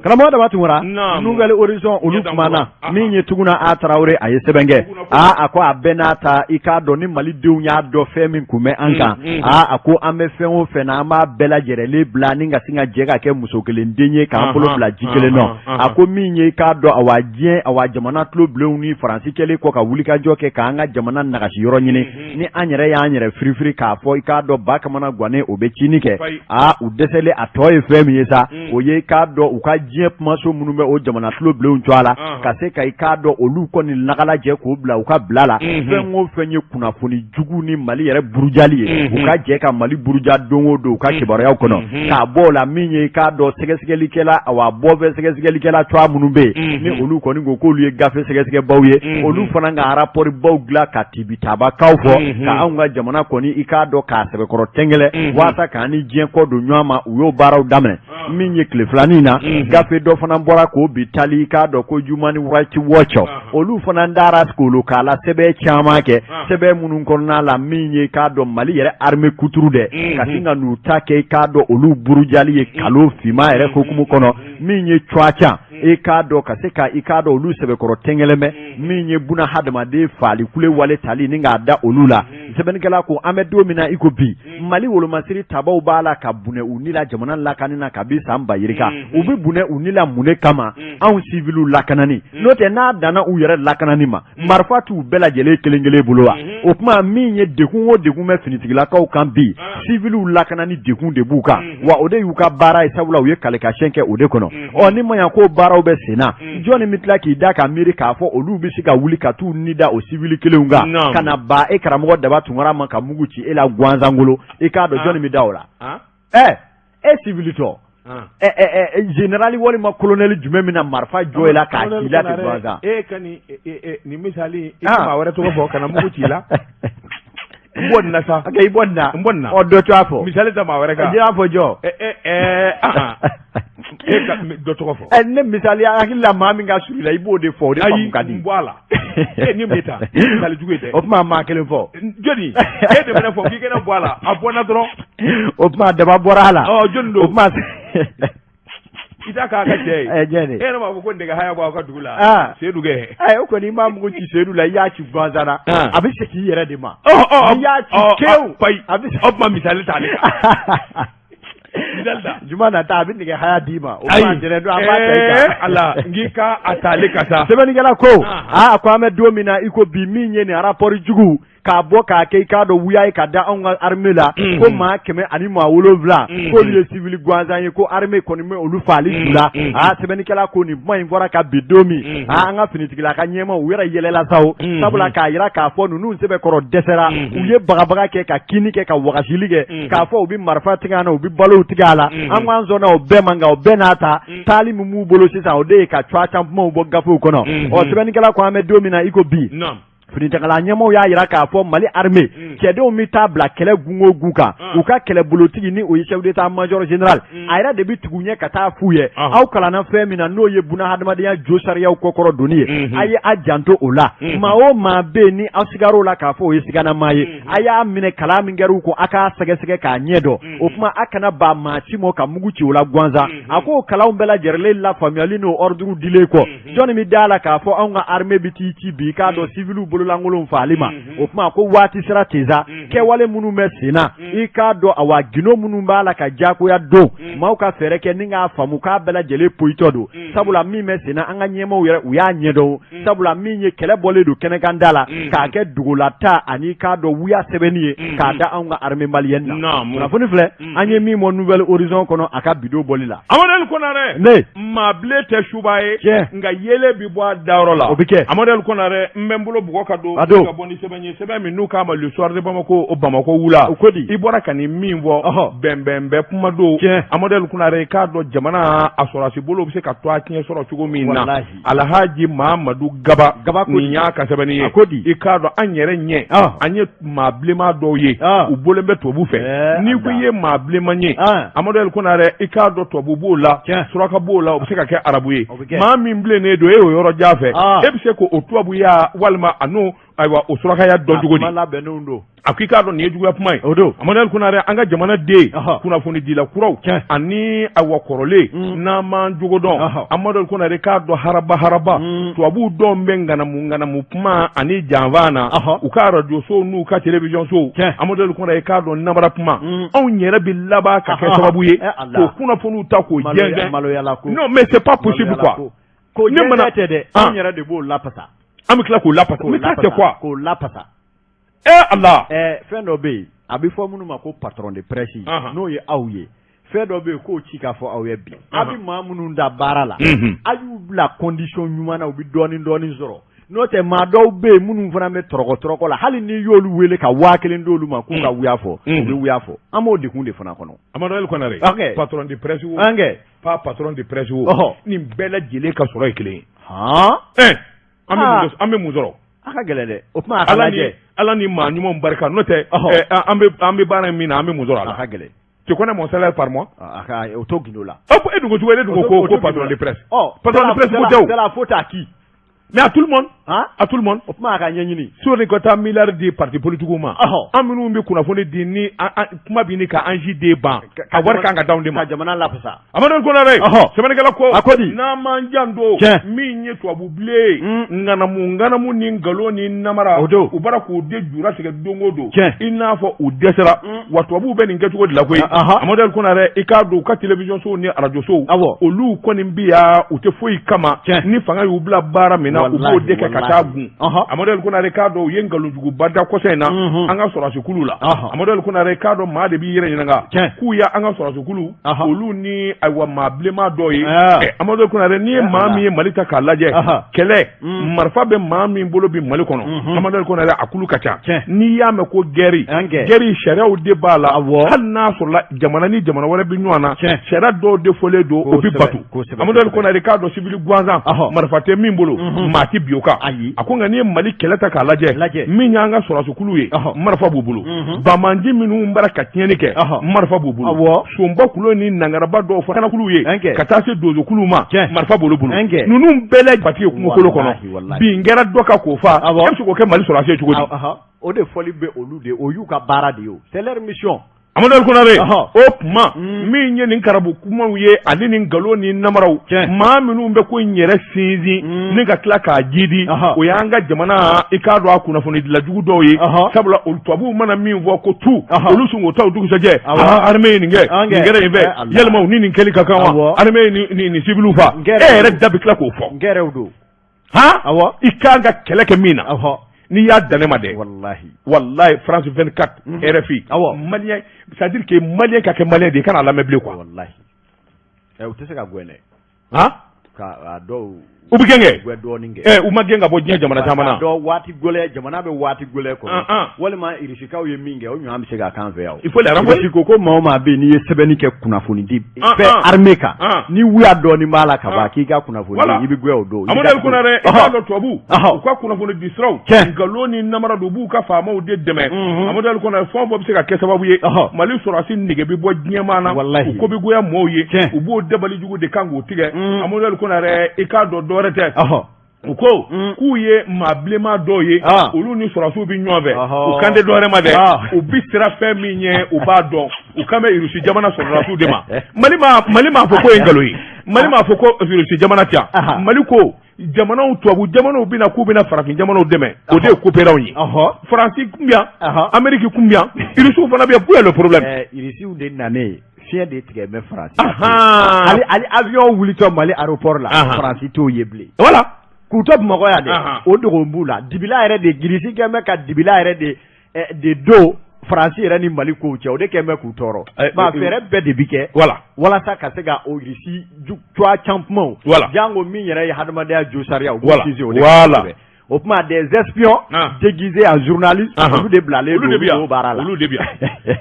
Karamɔgɔ Daba Tunkara, Nouvel Horizon olu kumana min ye Tuguna A Tarawele, a ye sɛbɛn kɛ. Aa, a ko a bɛɛ n'a ta, i k'a dɔn ni malidenw y'a dɔn fɛn min kun bɛ an kan. Aa, a ko an bɛ fɛn o fɛn na, an b'a bɛɛ lajɛrɛlen bila ni ka sin ka jɛ ka kɛ muso kelen den ye, k'an bolo bila ji kelen nɔ. A ko min ye, i k'a dɔn, awa diɲɛ, awa jamana tulo bilenw ni Faransi kɛlen kɔ ka wulikajɔ kɛ k'an ka jamana nagasi yɔrɔ ɲini, ni an yɛrɛ y'an yɛrɛ firifiri k'a fɔ, i k'a dɔn, ba kamana gannen, o bɛ cini kɛ. Aa, u dɛsɛlen, a tɔ ye fɛn min ye sa, o ye, i k'a dɔn, u ka diɲɛ kumaso minnu bɛ o jamana tulo bilenw cogoya la, ka se ka, i k'a dɔn, olu kɔni lagalajɛ k'o bila u ka bila la. Fɛn o fɛn ye kunnafoni jugu ni Mali yɛrɛ burujali ye, u ka jɛ ka Mali buruja don o don u ka kibaruyaw kɔnɔ, k'a bɔ o la. Min ye, i k'a dɔn, sɛgɛsɛgɛlikɛla, awa bɔfɛ sɛgɛsɛgɛlikɛla cogoya minnu bɛ yen, ni olu kɔni ko k'olu ye gafe sɛgɛsɛgɛbaw ye, olu fana ka rapport baw dilan ka tibitabakaw fɔ ka anw ka jamana kɔni, i k'a dɔn, k'a sɛbɛkɔrɔ tɛngɛlɛ walasa k'an ni diɲɛ kɔ don ɲɔgɔn ma. U y'o baaraw daminɛ. Min ye tile filanin na, gafe dɔ fana bɔra k'o bi tali, i k'a dɔn ko Human Rights Watch, olu fana dara k'olu k'a la sɛbɛn caman kɛ, sɛbɛn minnu kɔnɔna la, min ye, i k'a dɔn, Mali yɛrɛ armée kuturu dɛ, ka sin ka n'u ta kɛ, i k'a dɔn, olu burujali ye kalo finman yɛrɛ hukumu kɔnɔ. Min ye cuwacan, i k'a dɔn, ka se ka, i k'a dɔn, olu sɛbɛkɔrɔ tɛngɛlɛmɛ, min ye buna hadamaden faali kule wale tali ni k'a da olu la. Sɛbɛnnikɛla ko an bɛ don min na i ko bi, Mali wolomasiri tabaw b'a la ka bunɛ u ni la jamana lakanani na kabi san ba yirika. U bɛ bunɛ u ni la mun de kama? Anw siviliw lakanani. N'o tɛ, n'a danna u yɛrɛ lakanani ma, marifa t'u bɛɛ lajɛlen kelen kelen bolo wa? O tuma min ye degun o degun bɛ finitigilakaw kan bi, siviliw lakanani degun de b'u kan wa, o de y'u ka baara ye, sabula u ye kalekasiyɛn kɛ o de kɔnɔ. Ɔ, ni maɲa ko baaraw bɛ sen na, jɔnni bɛ tila k'i da ka miiri k'a fɔ olu bɛ se ka wuli ka t'u ni da o sivili kelenw kan, ka na ba e karamɔgɔ Daba Tunkara ma ka mugu ci e la gansankolo? I k'a dɔn, jɔnni bɛ da o la? Ɛ, e sivili tɔ, général walima colonel jumɛn bɛna marifa jɔ e la k'a ci la ten gansan? E ka nin misali, i ka maa wɛrɛ tɔgɔ fɔ ka na mugu ci la. N bɔ nin na sa. I bɔ nin na. N bɔ nin na. Ɔ, dɔ tɔgɔ fɔ. Misali ta maa wɛrɛ kan. I y'a fɔ jɔn? E ka dɔ tɔgɔ fɔ. Ɛ, ne misali hakili la, maa min ka surun i la, i b'o de fɔ, o de faamu ka di. Ayi, n bɔ a la. E ni bɛ taa misali jugu ye dɛ. O tuma maa kelen fɔ. Jɔni? E de bɛna fɔ k'i kana bɔ a la, a bɔ n na dɔrɔn. O tuma Daba bɔra a la. Ɔ, jɔni don? O tuma. I t'a k'a ka cɛ ye. Ɛ, jɛn de. E yɛrɛ b'a fɔ ko nɛgɛ haya b'aw ka dugu la. Seyidu kɛ. Ɛ, o kɔni, i m'a mugu ci Seyidu la, i y'a ci gansan na. A bɛ segin i yɛrɛ de ma. Ɔ ɔ. N'i y'a ci kewu. Payi. A bɛ. O tuma misali t'ale kan. Juma nata a bɛ nɛgɛ haya d'i ma o b'a jɛnɛ don an b'a ta i kan ala n k'i ka a taale ka taa sɛbɛnnikɛla ko aa ko an bɛ don min na i ko bi min ye nin rapport jugu k'a bɔ k'a kɛ i k'a dɔn wuya ye ka da anw ka armée la ko maa 107 k'olu ye civil gansan ye ko armée kɔni bɛ olu faali ju la. Aa, sɛbɛnnikɛla ko nin kuma in fɔra ka bi don min, aa, an ka finitigila ka ɲɛmaaw u yɛrɛ yɛlɛla sa o, sabula k'a jira k'a fɔ ninnu sɛbɛkɔrɔ dɛsɛra. U ye bagabaga kɛ, ka kinni kɛ, ka wagasili kɛ, k'a fɔ u bɛ marifa tigɛ an na, u bɛ balow tigɛ a la. An k'an sɔnna o bɛɛ ma, nka o bɛɛ n'a ta, taali min b'u bolo sisan, o de ye ka cuwa can kumaw bɔ gafew kɔnɔ. Ɔ, sɛbɛnnikɛla ko an bɛ don min na i ko bi, finitigila ɲɛmaaw y'a jira k'a fɔ Mali armée cɛdenw bɛ taa bila kɛlɛ gun o gun kan, u ka kɛlɛbolotigi ni o ye chef d'état major général, a yɛrɛ de bɛ tugu ɲɛ ka taa f'u ye: aw kalanna fɛn min na, n'o ye buna hadamadenya jo sariyaw kɔkɔrɔ donni ye, a ye a janto o la. Maa o maa bɛ yen ni aw sigar'o la k'a fɔ o ye siganamaa ye, a y'a minɛ, kalan min kɛra u kun, a k'a sɛgɛsɛgɛ k'a ɲɛ dɔn. O tuma a kana ba maa si mɔ ka mugu ci o la gansan. A ko kalanw bɛɛ lajɛlen lafaamuyali n'o ordre dilen kɔ, jɔnni bɛ da la k'a fɔ anw ka armée bɛ t'i ci bi k'a dɔn civiliw bololankolon faali ma? O tuma ko waati sera ten sa, kɛwale minnu bɛ sen na, i k'a dɔn, awa, gindo minnu b'a la ka diyagoya don maaw ka fɛɛrɛ kɛ ni k'a faamu k'a bɛɛ lajɛlen poyitɔ don, sabula min bɛ sen na, an ka ɲɛmaaw yɛrɛ u y'a ɲɛdɔn, sabula min ye kɛlɛ bɔlen don kɛnɛkanda la k'a kɛ dugulata ani k'a dɔn wuya sɛbɛnni ye k'a da anw ka armée malienne na. Kunnafoni filɛ an ye min bɔ Nouvel Horizon kɔnɔ a ka bidon bɔli la. Amadu Konarɛ, ne maa bilen tɛ suba ye, tiɲɛ, nka yeelen bɛ bɔ a dayɔrɔ la. O bɛ kɛ. Amadu Konarɛ, n bɛ n bolo bugɔ ka don a don ka bɔ ni sɛbɛn ye, sɛbɛn min n'u k'a ma Le Soir de Bamako, o Bamakɔ wula. O ko di? I bɔra ka nin min fɔ, bɛnbɛn bɛ kuma don. Tiɲɛ. Amadu Konarɛ, i k'a dɔn jamana a sɔrɔdasi bolo bɛ se ka to a tiɲɛ sɔrɔ cogo min na. Walahi. Alhaji Mahamadu Gaba Gaba ko nin y'a ka sɛbɛnni ye. A ko di? I k'a dɔn an yɛrɛ ɲɛ, an ye maa bilenman dɔw ye, u bɔlen bɛ tubabu fɛ. N'i ko i ye maa bilenman ye, Amadu Konarɛ, i k'a dɔn tubabu b'o la, suraka b'o la, o bɛ se ka kɛ arabu ye. Maa min bilennen don e y'o yɔrɔ jan fɛ, e bɛ se k'o tubabuya walima a n'o, ayiwa, o surakaya dɔn cogo di? Labɛnnenw don. A ko i k'a dɔn nin ye juguya kuma ye. O don. Amadu Konarɛ, an ka jamana den kunnafonidila kuraw ani, ayiwa, kɔrɔlen, n'an m'an jogo dɔn, Amadu Konarɛ, i k'a dɔn haraba haraba tubabuw dɔw bɛ ŋanamu ŋanamu kuma ani janfa na u ka arajosow n'u ka télévision sow. Amadu Konarɛ, i k'a dɔn namara kuma, anw yɛrɛ bɛ laban ka kɛ sababu ye k'o kunnafoniw ta k'o jɛnsɛn. Non, mais c'est pas possible quoi. Ko ne mana tɛ dɛ, anw yɛrɛ de b'o lafasa. An bɛ tila k'o lafasa, mais ça c'est quoi? K'o lafasa. Eh Allah. Fɛn dɔ bɛ yen, a bɛ fɔ minnu ma ko patron de presse, n'o ye aw ye. Fɛn dɔ bɛ yen k'o ci k'a fɔ aw ye bi, a bɛ maa minnu da baara la, a y'u bila condition ɲuman na, u bɛ dɔɔnin dɔɔnin sɔrɔ. N'o tɛ, maa dɔw bɛ yen minnu fana bɛ tɔrɔkɔ tɔrɔkɔ la, hali n'i y'olu wele ka 1000 d'olu ma k'u ka wuya fɔ, u bɛ wuya fɔ. An b'o degun de fana kɔnɔ. Amadu Konarɛ, patron de presse wo, pas patron de presse wo, nin bɛɛ lajɛlen ka sɔrɔ ye kelen ye. An bɛ mun sɔrɔ? A ka gɛlɛn dɛ. O tuma a ka lajɛ. Ala ni maa ɲumanw barika, n'o tɛ an bɛ baara min na, an bɛ mun sɔrɔ a la? A ka gɛlɛn. Tu connais mon salaire par mois? A ka o to gindo la. E dun ko cogo, e dun ko patron de presse. Patron de presse ko tɛ o. C'est la faute à qui? Mais à tout le monde. À tout le monde. O tuma a ka ɲɛɲini. Soni ka taa miliyari di parti politique ma. An minnu bɛ kunnafoni di ni kuma bɛ ɲini ka an si den ban, a wari kan ka d'anw de ma. Ka jamana lafasa. Amadu Konarɛ, sɛbɛnnikɛla ko. A ko di? N'an m'an janto. Min ye tubabu bilen ye. Ŋanamu ŋanamu ni nkalon ni namara. O don. U bɔra k'o de jura tigɛ don o don. I n'a fɔ u dɛsɛra. Wa tubabuw bɛ nin kɛcogo de la koyi. Amadu Konarɛ, i k'a dɔn u ka télévision sow ni radio sow. Olu kɔni bi yan, u tɛ foyi kama. Ni fanga y'u bila baara min na, u b'o de kɛ ka taa gun. Amadu Konarɛ, i k'a dɔn u ye nkalonjuguba da kɔsa in na an ka sɔrɔdasikulu la. Amadu Konarɛ, i k'a dɔn maa de b'i yɛrɛ ɲininka k'u ya an ka sɔrɔdasikulu olu ni, ayiwa, maa bilenman dɔw ye. Amadu Konarɛ, n'i ye maa min ye Mali ta k'a lajɛ, kɛlɛ marifa bɛ maa min bolo bi Mali kɔnɔ, Amadu Konarɛ, a kulu ka ca. N'i y'a mɛn ko guerre, guerre sariyaw de b'a la. Hali n'a sɔrɔla jamana ni jamana wɛrɛ bɛ ɲɔgɔn na, sariya dɔw de fɔlen don, o bɛ bato. Amadu Konarɛ, k'a dɔn civil gansan, marifa tɛ min bolo, maa tɛ bin o kan. A ko nka n'i ye Mali kɛlɛ ta k'a lajɛ, min y'an ka sɔrɔdasikulu ye, marifa b'u bolo. Banbaanci minnu bara ka tiɲɛni kɛ, marifa b'u bolo. Sonba kulu ni nangaraba dɔw fana kulu ye, ka taa se donsokulu ma, marifa b'olu bolo. Ninnu bɛɛ lajɛlen ye kungokolo kɔnɔ, bin kɛra dɔ kan k'o faa, e bɛ se k'o kɛ Mali sɔrɔdasi ye cogo di? O de fɔli bɛ olu de, o y'u ka baara de ye, o c'est leur mission. Amadu Konare, o tuma min ye nin karabu kumaw ye ani nin nkalon ni namaraw, maa minnu bɛ ko in yɛrɛ sinsin ni ka tila k'a jidi, o y'an ka jamana, i k'a dɔn, a kunnafonidila jugu dɔw ye, sabula olu tubabuw mana min fɔ ko tu, olu sɔn k'o ta o dugusɛjɛ, armée ye nin kɛ, nin kɛra nin fɛ, yalima u ni nin kɛli ka kan wa? Armée ye nin civiliw faa, e yɛrɛ da bɛ tila k'o fɔ. Gɛrɛw don. Han, i kan ka kɛlɛ kɛ min na, n'i y'a dan ne ma dɛ, wallahi wallahi, France 24, RFI, malien, c'est à dire que malien ka kɛ malien de ye, i kana a lamɛn bilen quoi. Wallahi, u tɛ se ka gɛn dɛ. Han, ka dɔw u bɛ gɛn kɛ. Gɛn dɔɔnin kɛ. U ma gɛn ka bɔ diɲɛ jamana caman na. Dɔn waati gɛlɛn, jamana bɛ waati gɛlɛn kɔnɔ, walima irisikaw ye min kɛ, o ɲɔgɔn bɛ se ka k'an fɛ yan. Il faut les renvoyer. Irisi ko maa o maa bɛ yen n'i ye sɛbɛnni kɛ kunnafoni di fɛ armée kan, ni wuya dɔɔnin b'a la ka ban k'i ka kunnafoni, i bɛ gɛn o don. Amadu Konare, i k'a dɔn tubabu u ka kunnafoni di siraw, nkalon ni namara don, u b'u ka faamaw de dɛmɛ. Amadu Konare, fɛn o fɛn bɛ se ka kɛ sababu ye Mali sɔrɔdasi nege bɛ bɔ diɲɛmaa na, u ko bɛ goya mɔɔw ye, u b'o dabali jugu de kan k'o tigɛ. Amadu Konare, i k'a dɔn dɔwɛrɛ tɛ, u ko k'u ye maa bilenman dɔw ye, olu ni sɔrɔdasiw bɛ ɲɔgɔn fɛ, u kan tɛ dɔwɛrɛ ma dɛ, u bɛ siran fɛn min ɲɛ, u b'a dɔn, u kan bɛ Irisi jamana sɔrɔdasiw de ma. Mali m'a fɔ ko ye nkalon ye, Mali m'a fɔ ko Irisi jamana tɛ yan. Mali ko jamanaw, tubabu jamanaw bɛna k'u bɛna farafin jamanaw dɛmɛ, o de ye coopérants ye. Faransi kun bɛ yan, Ameriki kun bɛ yan, Irisiw fana bɛ yan, où est le problème? Irisiw de nanen, fiɲɛ de tigɛ bɛ Faransi. Hali avion wulitɔ Mali aéroport la, Faransi t'o ye bilen. Voilà. K'u to Bamakɔ yan dɛ, o dogo b'u la. Dibila yɛrɛ de, Irisi kɛn bɛ ka dibila yɛrɛ de don Faransi yɛrɛ ni Mali kow cɛ, o de kɛn bɛ k'u tɔɔrɔ. Maa fɛɛrɛ bɛɛ de bi kɛ. Voilà. Walasa ka se ka o Irisi cogoya can kumaw. Voilà. Jango min yɛrɛ ye hadamadenya jo sariya, u b'o sinsin o de kan. Voilà. O tuma des espions déguisés en journalistes, olu de bilalen don o baara la. Olu de bi yan.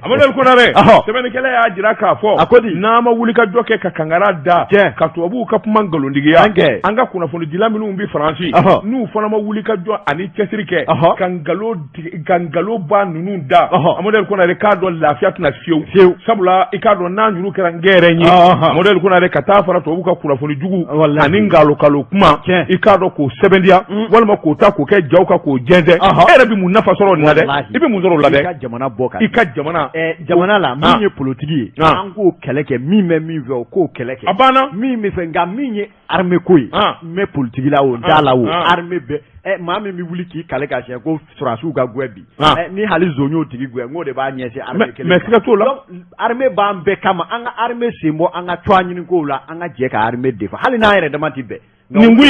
Amadu Konare, sɛbɛnnikɛla y'a jira k'a fɔ, a ko di, n'an ma wuli ka jɔ kɛ ka kangara da, ka tubabuw ka kuma nkalontigiya, an ka kunnafonidila minnu bɛ Faransi, n'u fana ma wuli ka jɔ ani cɛsiri kɛ ka nkalon ka nkalonba ninnu da, Amadu Konare, k'a dɔn lafiya tɛna fiyewu fiyewu, sabula i k'a dɔn n'an juru kɛra ngɛrɛ ye, Amadu Konare, ka taa fara tubabu ka kunnafoni jugu ani nkalokalo kuma, i k'a dɔn k'o sɛbɛntiya walima k'o ta k'o kɛ jaw kan k'o jɛnsɛn, e yɛrɛ bɛ mun nafa sɔrɔ nin na dɛ? I bɛ mun sɔrɔ o la dɛ? I ka jamana bɔ i ka jamana jamana la, min ye politiki ye, an k'o kɛlɛ kɛ, min bɛ min fɛ, o k'o kɛlɛ kɛ, a banna. Min bɛ fɛ, nka min ye armée ko ye, n bɛ politiki la o, n t'a la o, armée bɛ maa min bɛ wuli k'i kale ka siɲɛ ko sɔrɔdasiw ka gɛn bi, ni hali zon y'o tigi gɛn, n k'o de b'a ɲɛsin armée kelen. Mais siga t'o la. Armée b'an bɛɛ kama, an ka armée sen bɔ an ka tɔgɔ ɲini kow la, an ka jɛ ka armée défendre hali n'an yɛrɛ dama tɛ bɛn. Nin kun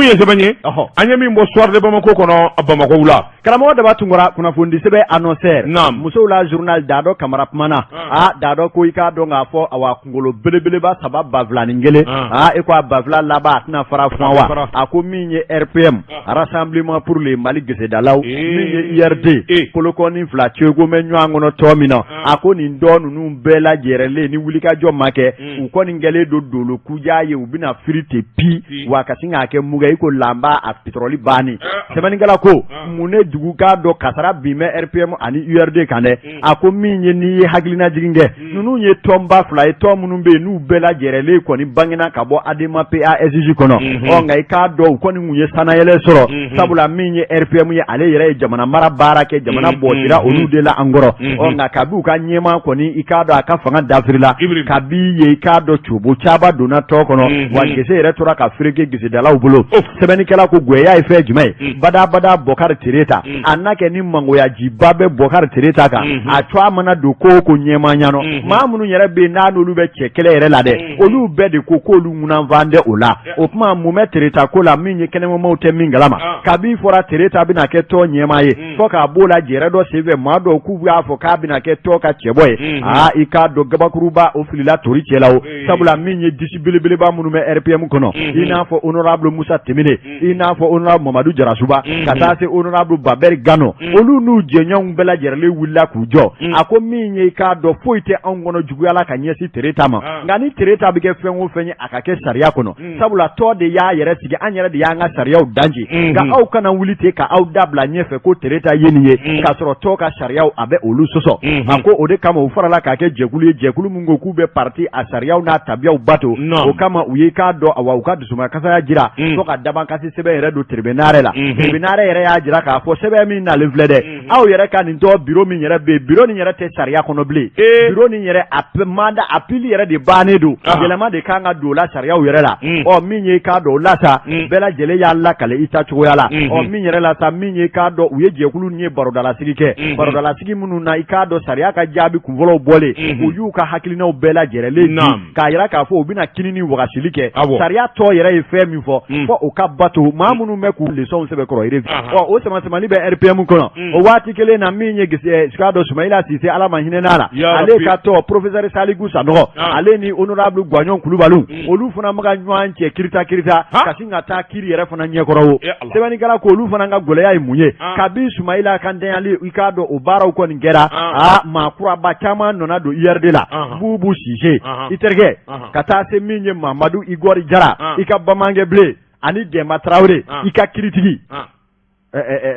ye sɛbɛn ye an ye min bɔ Soir de Bamako kɔnɔ, Bamakɔ wula. Karamɔgɔ Daba Tunkara, kunnafonidi sɛbɛn Annonceur, musow la journal, Dadɔ Kamara kumana. Aa, Dadɔ ko i k'a dɔn k'a fɔ, awa, kunkolo belebeleba saba 2001, aa, e ko a 2000 laban a tɛna fara fún wa? A ko min ye RPM, Rassemblement pour le Mali gesedalaw, min ye URD, kolokɔni fila ceko bɛ ɲɔgɔn kɔnɔ tɔ min na, a ko nin dɔ ninnu bɛɛ lajɛrɛlen ni wulikajɔ ma kɛ, u kɔni kɛlen don dolo kuja ye, u bɛna firi ten pi wa ka sin k'a kɛ muga i ko lanba a pétrole bannen. Sɛbɛnnikɛla ko mun ne dugu k'a dɔn kasara bin bɛ RPM ani URD kan dɛ. A ko min ye n'i ye hakilinajigin kɛ, ninnu ye tɔnba fila ye, tɔn minnu bɛ yen n'u bɛɛ lajɛrɛlen kɔni bangena ka bɔ ADEMA PASJ kɔnɔ. Ɔ nka i k'a dɔn u kɔni kun ye sannayɛlɛ sɔrɔ, sabula min ye RPM ye, ale yɛrɛ ye jamana mara baara kɛ, jamana bɔsira olu de la an kɔrɔ. Ɔ nka kabi u ka ɲɛmaa kɔni, i k'a dɔn a ka fanga dafirila, kabi yen i k'a dɔn cobo caba donna tɔn kɔnɔ, wa gese yɛrɛ tora ka fereke gesedalaw bolo. Sɛbɛnnikɛla ko gwɛya ye fɛn jumɛn ye? Badabada Bɔkari Tereta, a n'a kɛ ni mangoyajiba bɛ Bɔkari Tereta kan, a tɔgɔ mana don ko o ko ɲɛmaaya nɔ, maa minnu yɛrɛ bɛ yen n'a n'olu bɛ cɛ kɛlɛ yɛrɛ la dɛ, olu bɛɛ de ko k'olu ŋunanfan tɛ o la. O tuma mun bɛ Tereta ko la min ye kɛnɛmamaw tɛ min kalama? Kabi fɔra Tereta bɛna kɛ tɔn ɲɛmaa ye, fo k'a b'o la jɛrɛ dɔ senfɛ, maa dɔw k'u b'a fɔ k'a bɛna kɛ tɔn ka cɛbɔ ye. Aa, i k'a dɔn gabakuruba o filila tori cɛ la o, sabula min ye disi belebeleba minnu bɛ RPM kɔnɔ, i n'a fɔ honorable Musa Temine, i n'a fɔ honorable Mamadu Jarasuba, ka taa se honorable Babɛri Gano, olu n'u jɛɲɔgɔnw bɛɛ lajɛrɛlen wulila k'u jɔ. A ko min ye i k'a dɔn foyi tɛ anw kɔnɔ juguya la ka ɲɛsin Tereta ma, nka ni Tereta bɛ kɛ fɛn o fɛn ye, a ka kɛ sariya kɔnɔ, sabula tɔn de y'a yɛrɛ sigi, an yɛrɛ de y'an ka sariyaw danji, nka aw kana wuli ten ka aw da bila ɲɛfɛ ko Tereta ye nin ye, k'a sɔrɔ tɔn ka sariyaw a bɛ olu sɔsɔ. A ko o de kama u farala k'a kɛ jɛkulu ye, jɛkulu min ko k'u bɛ parti a sariyaw n'a tabiyaw bato. O kama u ye k'a dɔn, awa, u ka dusumakasi dabankasaya jira fo ka dabankasi sɛbɛn yɛrɛ don tribunal la. Tribunal yɛrɛ y'a jira k'a fɔ sɛbɛn min nalen filɛ dɛ, aw yɛrɛ ka nin tɔn bureau min yɛrɛ bɛ yen, bureau nin yɛrɛ tɛ sariya kɔnɔ bilen. Bureau nin yɛrɛ, a mandat a pili yɛrɛ de bannen don, yɛlɛma de kan ka don o la sariyaw yɛrɛ la. Ɔ, min ye k'a dɔn o la sa, bɛɛ lajɛlen y'a lakale i ta cogoya la. Ɔ, min yɛrɛ la sa, min ye k'a dɔn u ye jɛkulu nin ye barodalasigi kɛ, barodalasigi minnu na, i k'a dɔn sariya ka jaabi kunfɔlɔw bɔlen, u y'u ka hakilinaw bɛɛ lajɛlen di k'a jira k'a fɔ u bɛna kini ni wagasili kɛ. Sariya tɔ yɛrɛ ye fɛn min fɔ, fɔ o ka bato. Maa minnu bɛ k'u lesɔnw sɛbɛkɔrɔ ɔ, o samasamani bɛ RPM kɔnɔ. O waati kelen na, min ye k'a dɔn Sumayila Sise, Ala ma hinɛ n'a la, ale ka tɔn, professeur Saliku Sanɔgɔ, ale ni honorable Gwaɲɔn Kulubali, olu fana bɛ ka ɲɔgɔn cɛ kirita kirita ka sin ka taa kiri yɛrɛ fana ɲɛkɔrɔ. O sɛbɛnnikɛla ko olu fana ka gɛlɛya ye mun ye? Kabi Sumayila ka ntanyali, i k'a dɔn o baaraw kɔni kɛra, aa, maa kuraba caman nana don URD la. Bubu Sise, i terikɛ, ka taa se min ye Mamadu Igɔri Jara, i ka bamanankɛ bilen, ani Dɛnba Tarawele, i ka kiritigi.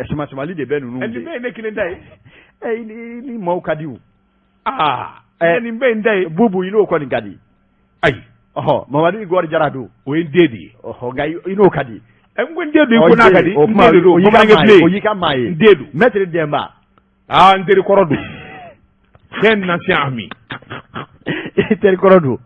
Sumasamali de bɛ ninnu. Nin bɛɛ ye ne kelen ta ye. Ni maaw ka di o. Aa, nin bɛɛ ye n ta ye. Bubu, i n'o kɔni ka di. Ayi. Ɔhɔ, Mamadu Igɔri Jara don. O ye n den de ye. Ɔhɔ, nka i n'o ka di. N ko n den don, i ko n'a ka di. O kuma, de don, o y'i ka maa ye. N den don. Maître Dɛnba. Aa, n teri kɔrɔ don. C'est un ancien ami. I teri kɔrɔ don.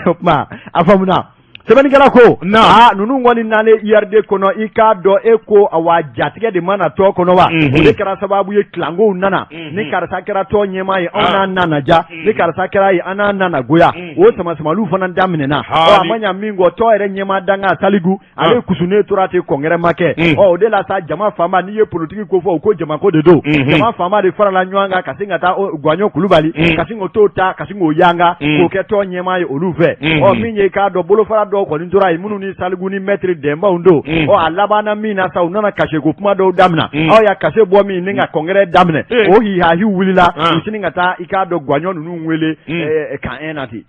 O kuma a faamuna. Sɛbɛnnikɛla ko aa, ninnu kɔni nalen URD kɔnɔ, i k'a dɔn e ko awa jatigɛ de mana tɔn kɔnɔ wa, o de kɛra sababu ye kilankow nana. Ni karisa kɛra tɔn ɲɛmaa ye, anw n'a nana ja. Ni karisa kɛra ye, an n'a nana goya. O samasamaliw fana daminɛna. Ɔ, a ma ɲa min kɔ, tɔn yɛrɛ ɲɛmaa dankan Saliku, ale kusunnen tora ten, congrès ma kɛ. Ɔ, o de la sa, jama fanba, n'i ye politiki ko fɔ, u ko jamako de don. Jama fanba de farala ɲɔgɔn kan ka sin ka taa Gwaɲɔ Kulubali, ka sin k'o t'o ta, ka sin k'o yanga k'o kɛ tɔn ɲɛmaa ye olu fɛ. Ɔ, min ye i k'a dɔn bolofara dɔw kɔni tora yen, minnu ni Saliku ni maître Dɛnbaw don. Ɔ, a labanna min na sa, u nana kaseko kuma dɔw daminɛ. Aw ya kase bɔ min ni ka congrès daminɛ, o hihahiw wulila, u sini ka taa i k'a dɔn Gwaɲɔ ninnu wele camp 1 na ten.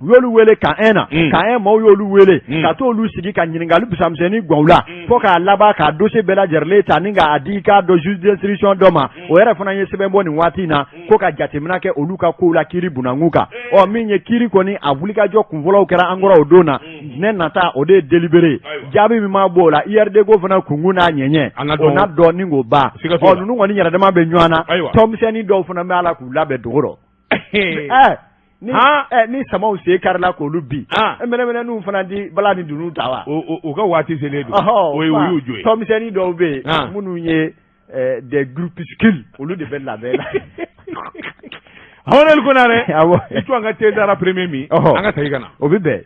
U y'olu wele camp 1 na, camp 1 maaw y'olu wele ka t'olu sigi ka ɲininkali busamisɛnnin gwan u la, fo k'a laban k'a dossier bɛɛ lajɛlen ta ni k'a di i k'a dɔn juge d'instruction dɔ ma. O yɛrɛ fana ye sɛbɛn bɔ nin waati in na ko ka jateminɛ kɛ olu ka kow la kiiri bunakun kan. Ɔ, min ye kiiri kɔni, a wulikajɔ kunfɔlɔw kɛra an kɔrɔ o don na. Ne nata, o de ye délibéré jaabi min ma bɔ o la, URD ko fana kunkun n'a ɲɛɲɛ, o na dɔn ni k'o ban. Ɔ, ninnu kɔni yɛrɛ dama bɛ ɲɔgɔn na, tɔnmisɛnnin dɔw fana bɛ a la k'u labɛn dogo rɔ. Ni ni samaw sen karila k'olu bin, mɛnɛmɛnɛninw fana di bala ni dunun ta wa. U ka waati selen don, o ye u y'u jɔ ye. Tɔnmisɛnnin dɔw bɛ yen minnu ye des groupuscules, olu de bɛ labɛn la. Amadu Konare, awɔ, i to an ka thé dara premier min, an ka segin ka na. O bɛ bɛn.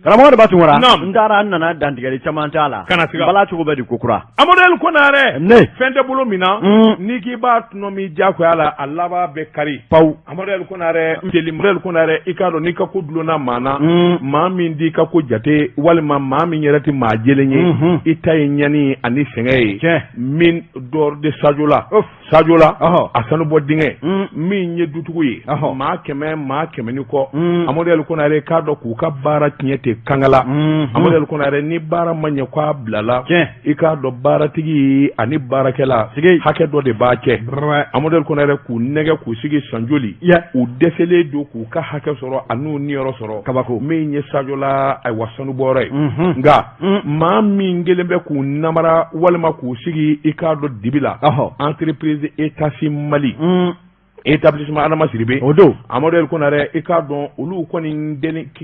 Karamɔgɔ de b'a Tunkara, n taara n nana, dantigɛli caman t'a la. Kana siga. Bala cogo bɛ di ko kura. Amadu Konare, ne fɛn tɛ bolo min na, n'i k'i b'a tɔnɔmi diyagoya la, a laban bɛ kari. Pawu. Amadu Konare, Amadu Konare, i k'a dɔn n'i ka ko dulonna maa na, maa min t'i ka ko jate walima maa min yɛrɛ tɛ maa jɛlen ye, i ta ye ɲani ani sɛgɛn ye. Tiɲɛ. Mine d'or de Sadiola. Sadiola, a sanubɔ dingɛ min ye dutigiw ye, maa 100, maa 100 ni kɔ. Amadu Konare, k'a dɔn k'u ka baara tiɲɛ tɛ kankala. Amadu Konare, ni baara ma ɲɛ k'a bilala, i k'a dɔn baaratigi ani baarakɛla hakɛ dɔ de b'a cɛ. Amadu Konare, k'u nɛgɛ k'u sigi san joli, u dɛsɛlen don k'u ka hakɛ sɔrɔ an'u niyɔrɔ sɔrɔ. Kabako. Min ye Sadiola, ayiwa, sanubɔyɔrɔ ye, nka maa min kelen bɛ k'u namara walima k'u sigi i k'a dɔn dibi la, entreprise Etasi Mali, établissement Adama Sidibe, o don. Amadu Konare, i k'a dɔn olu kɔni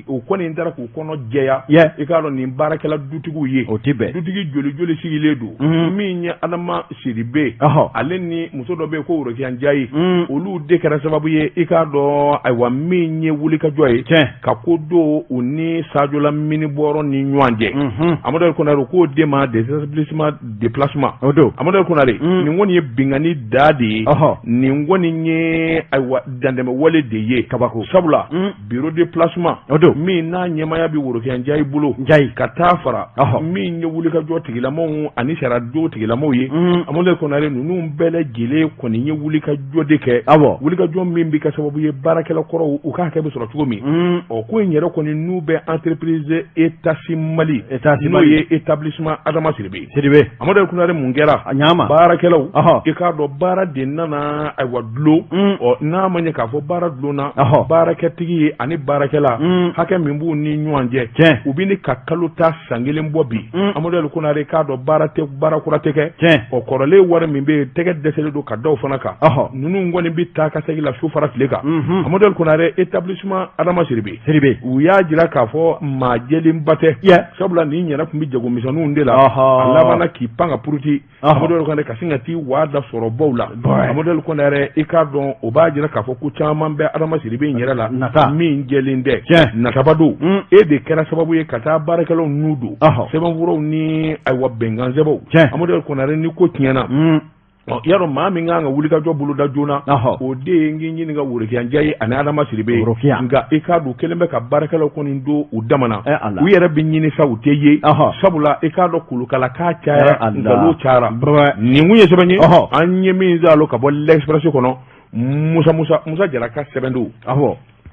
u kɔni taara k'u kɔnɔ jɛya, i k'a dɔn nin baarakɛla dutigiw ye. O tɛ bɛn. Dutigi joli joli sigilen don. Min ye Adama Sidibe, ale ni muso dɔ bɛ yen ko Worokiya Njayi, olu de kɛra sababu ye i k'a dɔn, ayiwa, min ye wulikajɔ ye ka ko don u ni Sadiola mine bɔyɔrɔ ni ɲɔgɔn cɛ. Amadu Konare k'o de ma des établissements de placement. O don. Amadu Konare, nin kɔni ye binkanni da de ye, nin kɔni ye, ayiwa, dantɛmɛwale de ye. Kabako. Sabula bureau de placement, o don, min n'a ɲɛmaaya bɛ Worokiya Njayi bolo, Njayi, ka taa fara min ye wulikajɔ tigilamaw ani sariya tigilamaw ye. Amadu Konare, ninnu bɛɛ lajɛlen kɔni ye wulikajɔ de kɛ. Awɔ. Wulikajɔ min bɛ kɛ sababu ye baarakɛla kɔrɔw u ka hakɛ bɛ sɔrɔ cogo min. Ɔ, ko in yɛrɛ kɔni n'u bɛ entreprise Etasi Mali, n'o ye établissement Adama Sidibe. Sidibe. Amadu Konare, mun kɛra? A ɲama. Baarakɛlaw, i k'a dɔn baara de nana, ayiwa, dulon. Ɔ, n'a ma ɲɛ k'a fɔ baara dulonna baarakɛtigi ye ani baarakɛla, hakɛ min b'u ni ɲɔgɔn cɛ, u bɛ ka kalo ta san kelen bɔ bi. Amadu El Konare, k'a dɔn baara tɛ, baara kura tɛ kɛ. Ɔ, kɔrɔlen wari min bɛ yen, tɛgɛ dɛsɛlen don ka da o fana kan. Ninnu kɔni bɛ taa ka segin la su fara tile kan. Amadu El Konare, établissement Adama Sidibe, u y'a jira k'a fɔ maa jɛlenba tɛ, sabula nin yɛrɛ tun bɛ jagomisɛnninw de la. A labanna k'i pan ka puruti, Amadu El Konare, ka sin ka t'i waa da sɔrɔbaw la. Amadu El Konare, i k'a dɔn o b'a jira k'a fɔ ko caman bɛ Adama Sidibe in yɛrɛ la min jɛlen tɛ. Nataba don, e de kɛra sababu ye ka taa baarakɛlaw n'u don sɛbɛnfuraw ni ayiwa bɛnkan sɛbɛnw. Amadu El Konare, ni ko tiɲɛna, y'a dɔn maa min kan ka wulikajɔ boloda joona, o de ye n k'i ɲininka Worokiya Njayi ani Adama Sidibe ye. Nka i k'a dɔn kelen bɛ ka baarakɛlaw kɔni don u damana, u yɛrɛ bɛ ɲini sa, u tɛ ye, sabula i k'a dɔn kolokala k'a cayara, nkalon cayara. Nin kun ye sɛbɛn ye an ye min zalo ka bɔ L'Express kɔnɔ, Musa Musa Musa Jara ka sɛbɛn don.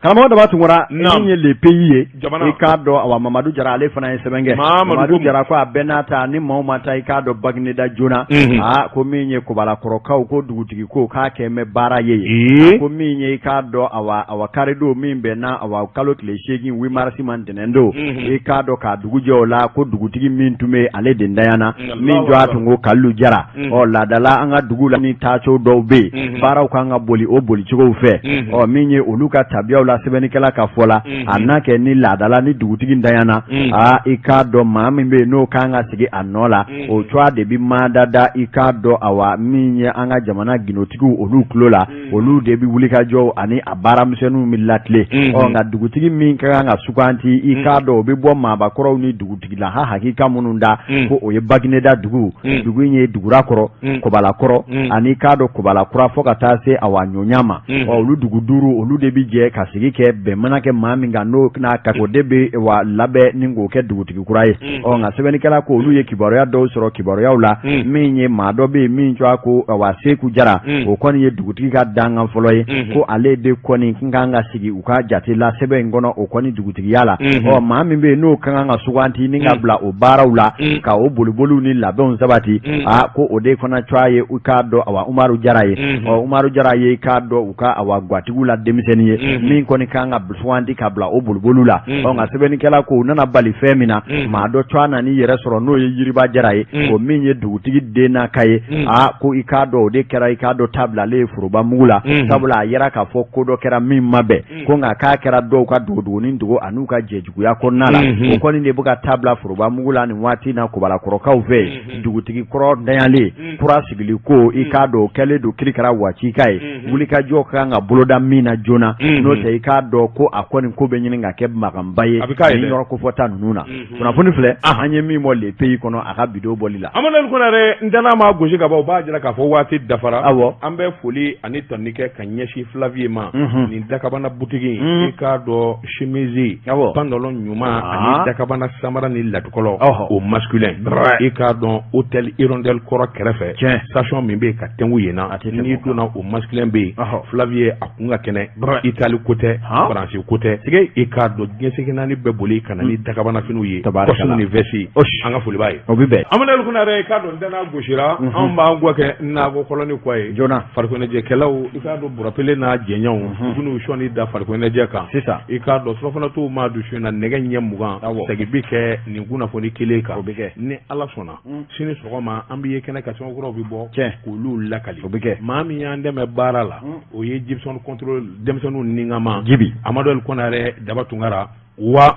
Karamɔgɔ Daba Tunkara, min ye Le Pays ye, i k'a dɔn awa Mamadu Jara, ale fana ye sɛbɛn kɛ. Mamadu Jara ko a bɛɛ n'a ta, ni maaw ma taa, i k'a dɔn Bagineda joona, aa ko min ye Kobalakɔrɔkaw ko dugutigi ko k'a kɛ mɛ baara ye yen, ko min ye i k'a dɔn awa karidon min bɛnna awa kalo tile 8 8 marisi ma, ntɛnɛn don, i k'a dɔn k'a dugu jɛ o la, ko dugutigi min tun bɛ ale de ntanyana, min jɔ a tun ko Kalilu Jara. Ɔ, laadala an ka dugu la ni taacogo dɔw bɛ yen, baaraw kan ka boli o bolicogow fɛ. Ɔ, min ye olu ka tabiyaw la, sɛbɛnnikɛla ka fɔ la, a n'a kɛ ni laadala ni dugutigi ntanyana, aa i k'a dɔn maa min bɛ yen n'o kan ka sigi a nɔ la, o cogoya de bɛ mada da, i k'a dɔn awa min ye an ka jamana gindotigiw olu tulo la, olu de bɛ wulikajɔw ani a baaramisɛnninw bɛ latilen. Ɔ, nka dugutigi min ka kan ka suganti, i k'a dɔn o bɛ bɔ maabakɔrɔw ni dugutigila ha hakika minnu da, ko o ye Bagineda dugu. Dugu in ye Dugurakɔrɔ, Kɔbalakɔrɔ ani k'a dɔn Kɔbalakura fo ka taa se awa Ɲɔɲa ma. Ɔ, olu dugu duuru, olu de bɛ jɛ ka sigi kɛ bɛn mana kɛ maa min kan n'o n'a ka o de bɛ wa labɛn ni k'o kɛ dugutigi kura ye. Ɔ, nka sɛbɛnnikɛla ko olu ye kibaruya dɔw sɔrɔ kibaruyaw la, min ye maa dɔ bɛ yen min tɔgɔ ko awa Seku Jara, o kɔni ye dugutigi ka dankan fɔlɔ ye, ko ale de kɔni kan ka sigi u ka jate la sɛbɛn in kɔnɔ, o kɔni dugutigiya la. Ɔ, maa min bɛ yen n'o ka kan ka suganti ni ka bila o baaraw la, ka o boliboliw ni labɛnw sabati, aa ko o de fana tɔgɔ ye i k'a dɔn awa Umaru Jara ye. Ɔ, Umaru Jara ye i k'a dɔn u ka awa gwatigiw la denmisɛnnin ye min kɔni kan ka suganti ka bila o boliboliw la. Ɔ, nka sɛbɛnnikɛla ko u nana bali fɛn min na, maa dɔ tɔgɔ nan'i yɛrɛ sɔrɔ n'o ye Yiriba Jara ye, o min ye dugutigi den n'a ka ye. Aa ko i k'a dɔn o de kɛra i k'a dɔn tabilalen ye foroba mugu la, sabula a yera k'a fɔ ko dɔ kɛra min ma bɛn, ko nka k'a kɛra dɔw ka dogodogonin dogo an'u ka jɛjuguya kɔnɔna la, o kɔni de bɛ ka tabila foroba mugu la nin waati na Kobalakɔrɔkaw fɛ yen. Dugutigi kɔrɔ ntanyalen, kura sigili ko i k'a dɔn o kɛlen don kirikara wacika ye, wulikajɔ ka kan ka boloda min na joona, n'o tɛ i k'a dɔn ko a kɔni ko bɛ ɲini ka kɛ makanba ye nin yɔrɔ kofɔta ninnu na. Kunnafoni filɛ an ye min bɔ Le Pays kɔnɔ a ka bi don bɔli la. Amadu Konare, ntɛnɛn ma gosi ka ban, o b'a jira k'a fɔ waati dafara. Awɔ. An bɛ foli ani tanuni kɛ ka ɲɛsin Flavie ma, nin dakabana butigi in, i k'a dɔn chemise, pantalon ɲuman ani dakabana samara ni latikɔlɔ, o masculin, i k'a dɔn hôtel Hirondelle kɔrɔ kɛrɛfɛ, station min bɛ yen ka tɛnku yen na, n'i donna o masculin bɛ yen. Flavie a kun ka kɛnɛ, Itali ko tɛ, Faransi ko tɛ, i k'a dɔn diɲɛ seleke naani bɛɛ boli ka na ni dakabana finiw ye, costume ni veste. An ka foli b'a ye. O bɛ bɛn. Amadu Konare, i k'a dɔn ntɛnɛn gosira, anw b'an gɔ kɛ nakɔ kɔlɔni kɔ ye joona. Farikoloɲɛnajɛkɛlaw, i k'a dɔn burapele n'a jɛɲɔgɔnw, u bɛn'u sɔnni da farikoloɲɛnajɛ kan sisan. I k'a dɔn surɔfanatuw maa dusu in na nɛgɛ ɲɛ 20, segin bɛ kɛ nin kunnafoni kelen kan. O bɛ kɛ. Ni Ala sɔnna, sini sɔgɔma an bɛ ye kɛnɛ kan, sɛbɛnkuraw bɛ bɔ k'olu lakali. O bɛ kɛ. Maa min y'an dɛmɛ baara la, o ye Gibson contrôle denmisɛnninw ninkama Jibi Amadu Konare Daba Tunkara wa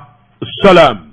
salam.